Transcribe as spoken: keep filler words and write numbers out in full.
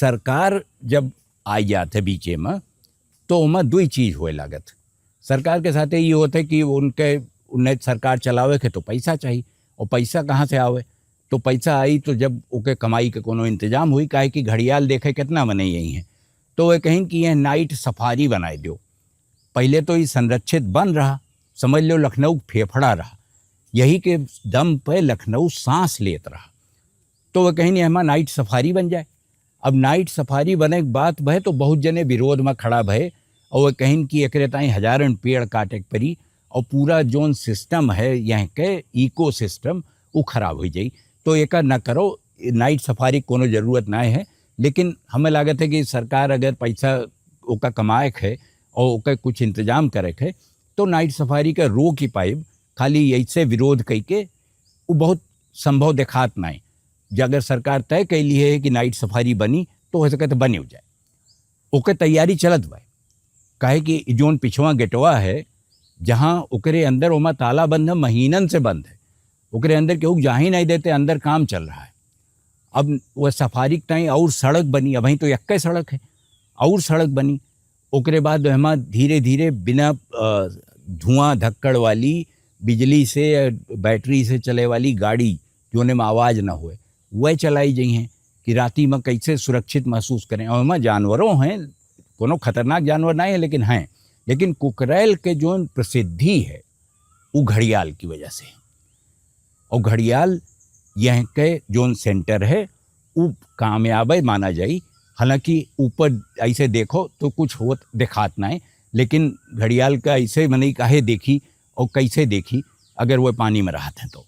सरकार जब आ जात है बीचे में, तो ओमा दुई चीज होए लागत। सरकार के साथे ये होत है कि उनके, उन्हें सरकार चलावे के तो पैसा चाहिए, और पैसा कहाँ से आवे? तो पैसा आई तो जब ओके कमाई के कोनो इंतजाम हुई, काहे कि घड़ियाल देखे कितना मनई आई हैं, तो वे कहिन कि यह नाइट सफारी बनाए दो। पहले तो ये संरक्षित वन रहा, समझ लो लखनऊ फेफड़ा रहा, यही के दम पे लखनऊ सांस लेत रहा। तो वे कहिन, "एहमा नाइट सफारी बन जाए।" अब नाइट सफारी बने के बात भय तो बहुत जने विरोध में खड़ा भय, और वे कहिन कि एकरे ताई हजारन पेड़ काटे के पड़ी, और पूरा जोन सिस्टम है यहाँ के इकोसिस्टम, वो खराब हो जाई। तो एका न करो, नाइट सफारी कोनो जरूरत ना है। लेकिन हमें लागत है कि सरकार अगर पैसा ओका कमाए के है और ओका कुछ इंतजाम करे के है, तो नाइट सफारी का रोक ही पाइब। खाली ऐसे विरोध कई के वो बहुत संभव देखात नाई। जे अगर सरकार तय कैली है कि नाइट सफारी बनी, तो हो सके तो बने हो जाए, ओके तैयारी चलत बा। काहे कि ई जोन पिछवा गेटवा है, जहाँ ओकरे अंदर ओमा ताला बंद है, महीनन से बंद है, ओकरे अंदर केहू जाही नहीं देते, अंदर काम चल रहा है। अब वह सफारी के ताई और सड़क बनी, अबहीं तो यक्के सड़क है, और सड़क बनी, ओकरे बाद ओहमा धीरे-धीरे बिना, अ, धुआं धक्कड़ वाली, बिजली से या बैटरी से चले वाली गाड़ी, जोने में आवाज ना होए, वह चलाई जइहें कि राती में कैसे सुरक्षित महसूस करें। और ओहमा जानवरों हैं, कोनो खतरनाक जानवर ना है, लेकिन हैं। लेकिन कुकरैल के जोन प्रसिद्धि है, उ घड़ियाल की वजह से। और घड़ियाल यह के जोन सेंटर है, उ कामयाबे माना जाई। हालांकि ऊपर ऐसे देखो तो कुछ होत देखात नाई, लेकिन घड़ियाल का ऐसे मनई काहे देखी और कैसे देखी, अगर वो पानी में रहत हैं तो।